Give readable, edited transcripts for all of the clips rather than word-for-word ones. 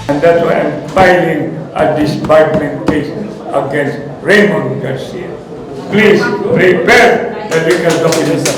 And that's why I'm filing a disbarment case against Raymond Garcia. Please prepare the legal documents.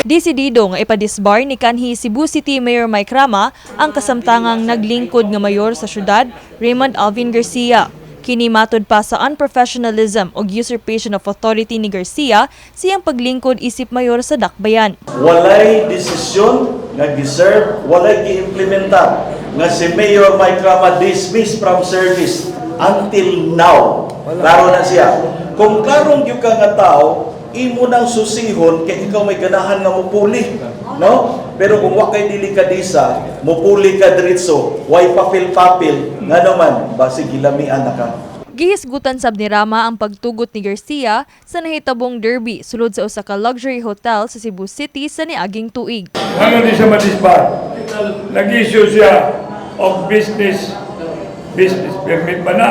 Desidido nga ipadisbar ni kanhi Cebu City Mayor Mike Rama ang kasamtangang naglingkod nga mayor sa syudad, Raymond Alvin Garcia. Kini matud pa sa unprofessionalism ug usurpation of authority ni Garcia siyang paglingkod isip mayor sa Dakbayan. Walay desisyon nga giserve, walay giimplementar nga si Mayor Mike Rama dismissed from service until now. Klaro na siya. Kung klarong gyud ka nga tao, imo nang susihon kay ikaw may ganahan nga mupuli, no? Pero kung wa kay delikadesa, mupuli ka diretso, way papel-papel, ngano man, basig gilamian na ka. Gihisgutan sab ni Rama ang pagtugot ni Garcia sa nahitabong derby sulod sa usa ka luxury hotel sa Cebu City sa niaging tuig. Ano di siya madisbar? Nag-issue siya of business business permit ba na?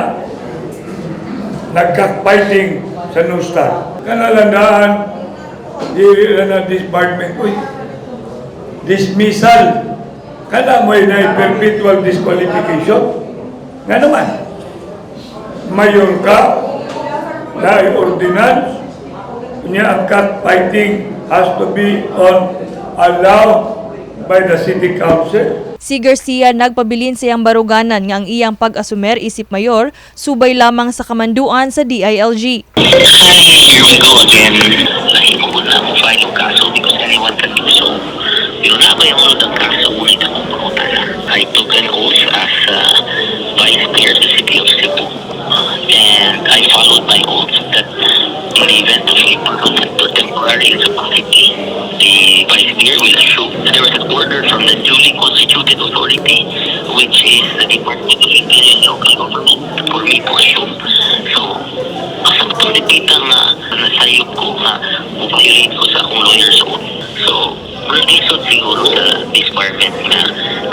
Nagka-fighting sa Nustar. Kanalandaan, dili na na disbarment. Uy, dismissal. Kada mo na perpetual disqualification. Nga naman, mayor ka, na ordinance, niya ang cockfighting has to be on allowed by the city council. Si Garcia nagpabilin sa iyang baruganan nga ang iyang pag-asumer isip mayor subay lamang sa kamanduan sa DILG. Here we go again. Nahimo ko na mo file og kaso because anyone can do so. Pero na ba yung ang kaso ngunit akong pangutana? I took an oath as Vice Mayor of the City of Cebu. And I followed my oath that in the event of a permanent or temporary incapacity, the Vice Mayor will assume. There was an order from the duly constituted authority, which is the Department of Interior and Local Government, for me to assume. So, asa man itong dipita nga nasayop ko nga mo-violate ko sa akong lawyer's oath? So, lisod siguro sa disbarment na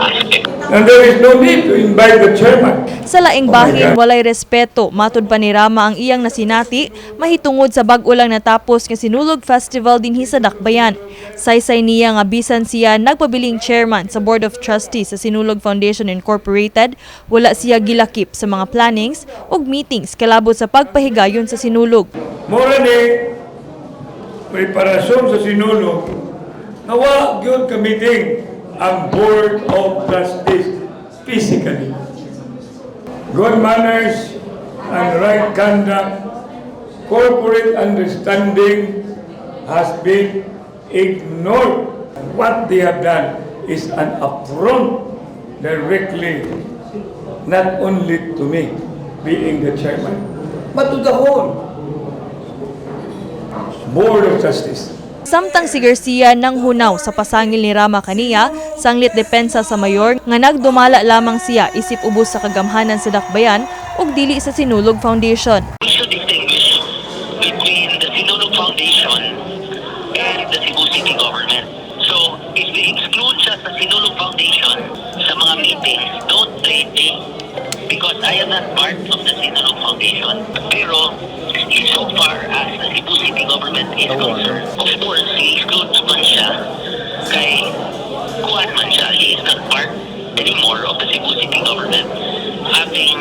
aspect. And there is no need to invite the chairman. Sa laing Oh my bahin, God. Walay respeto, matud pa ni Rama ang iyang nasinati, mahitungod sa bag-o lang natapos nga Sinulog Festival dinhi sa Dakbayan. Saysay niya nga bisan siya nagpabiling chairman sa Board of Trustees sa Sinulog Foundation Incorporated, wala siya gilakip sa mga plannings ug meetings kalabot sa pagpahigayon sa Sinulog. Mura ni preparasyon sa Sinulog, nawa gyud ka-meeting ang Board of Trustees physically. Good manners and right conduct, corporate understanding has been ignored. What they have done is an affront directly, not only to me, being the chairman, but to the whole Board of Trustees. Samtang si Garcia nang hunaw sa pasangil ni Rama kaniya, sanglit depensa sa mayor nga nagdumala lamang siya isip ubos sa kagamhanan sa Dakbayan ug dili sa Sinulog Foundation. We should distinguish between the Sinulog Foundation and the Cebu City Government. So, if we exclude siya sa Sinulog Foundation sa mga meetings, don't blame me because I am not part of the Sinulog Foundation. Pero, insofar as the Cebu City Government is concerned, of course, i-exclude naman siya kay kuan man siya, he is not part anymore of the Cebu City Government, having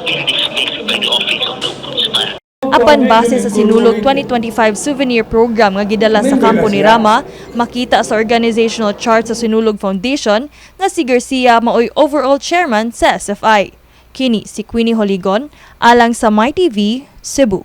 been dismissed by the Office of the Ombudsman. Apan base sa Sinulog 2025 Souvenir Program nga gidala sa kampo ni Rama, makita sa organizational chart sa Sinulog Foundation nga si Garcia maoy overall chairman sa SFI. Kini si Queenie Holigon, alang sa MyTV, Cebu.